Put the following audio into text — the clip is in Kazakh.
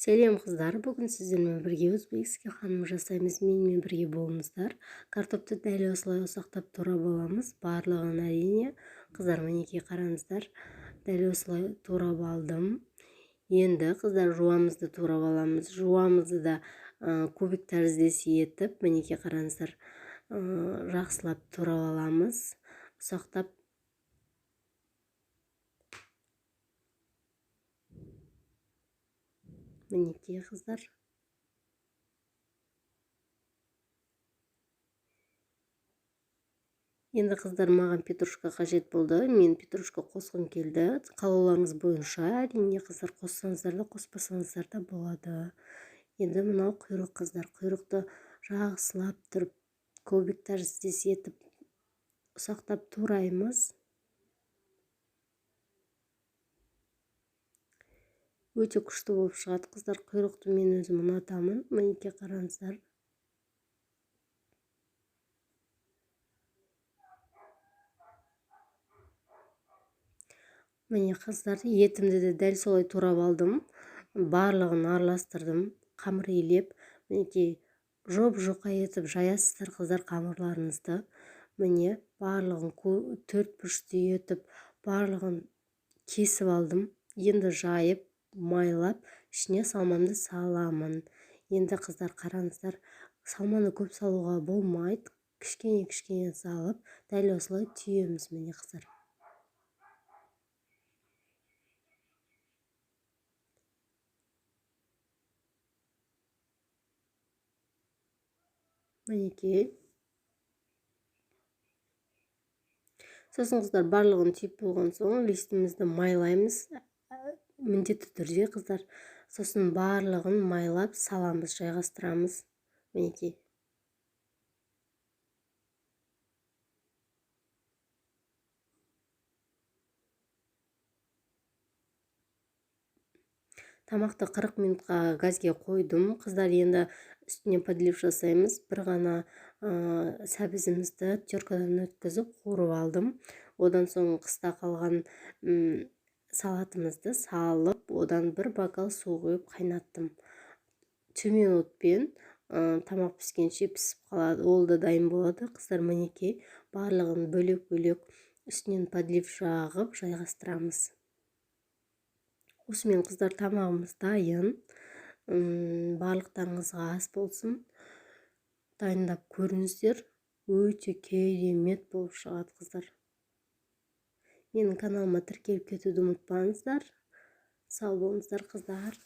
Сәлем, қыздар! Бүгін сіздермен бірге узбекский ханум жасаймыз. Менімен бірге болыңыздар. Картопты дәл осылай ұсақтап турап аламыз барлығын, әрине. Қыздар, мінекей, қараңыздар, дәл осылай турап алдым. Енді, қыздар, жуамызды турап аламыз. Жуамызды да кубик тәріздес етіп, мінекей, қараңыздар, жақсылап турап аламыз ұсақтап. Мінекей, қыздар. Енді, қыздар, маған петрушка қажет болды, мен петрушка қосқым келді. Қалауларыңыз бойынша, әрине, қыздар, қоссаңыздар да, қоспасаңыздар да болады. Енді мынау құйрық, қыздар. Құйрықты жақсылап тұрып, кубик тәріздес етіп ұсақтап тураймыз. Өте күшті болып шығады, қыздар. Құйрықты мен өзім ұнатамын. Мінекей, қараңыздар. Міне, қыздар, етімді де дәл солай турап алдым. Барлығын араластырдым, қамыр илеп. Мінекей, жұп жұқа етіп жаясыздар, қыздар, қамырларыңызды. Міне, барлығын төрт бұрышты етіп, барлығын кесіп алдым. Енді жайып, майлап, ішіне салмамды саламын. Енді, қыздар, қараңыздар, салманы көп салуға болмайды, кішкене кішкене салып, дәл осылай түйеміз. Міне, қыздар. Мінекей. Сосын, қыздар, барлығын түйіп болған соң, листімізді майлаймыз міндетті түрде, қыздар. Сосын барлығын майлап саламыз, жайғастырамыз. Мінекей. Тамақты 40 минутқа газге қойдым, қыздар. Енді үстіне подлив жасаймыз. Бір ғана сәбізімізді теркадан өткізіп, қуырып алдым. Одан соң қыста қалған салатымызды салып, одан бір бокал су құйып қайнаттым төмен отпен. Тамақ піскенше пісіп қалады, ол да дайын болады, қыздар. Мінекей, барлығын бөлек бөлек үстінен подлив жағып жайғастырамыз. Осымен, қыздар, тамағымыз дайын. Барлықтарыңызға ас болсын! Дайындап көріңіздер, өте керемет болып шығады. Қыздар, менің каналыма тіркеліп кетуді ұмытпаңыздар. Сау болыңыздар, қыздар!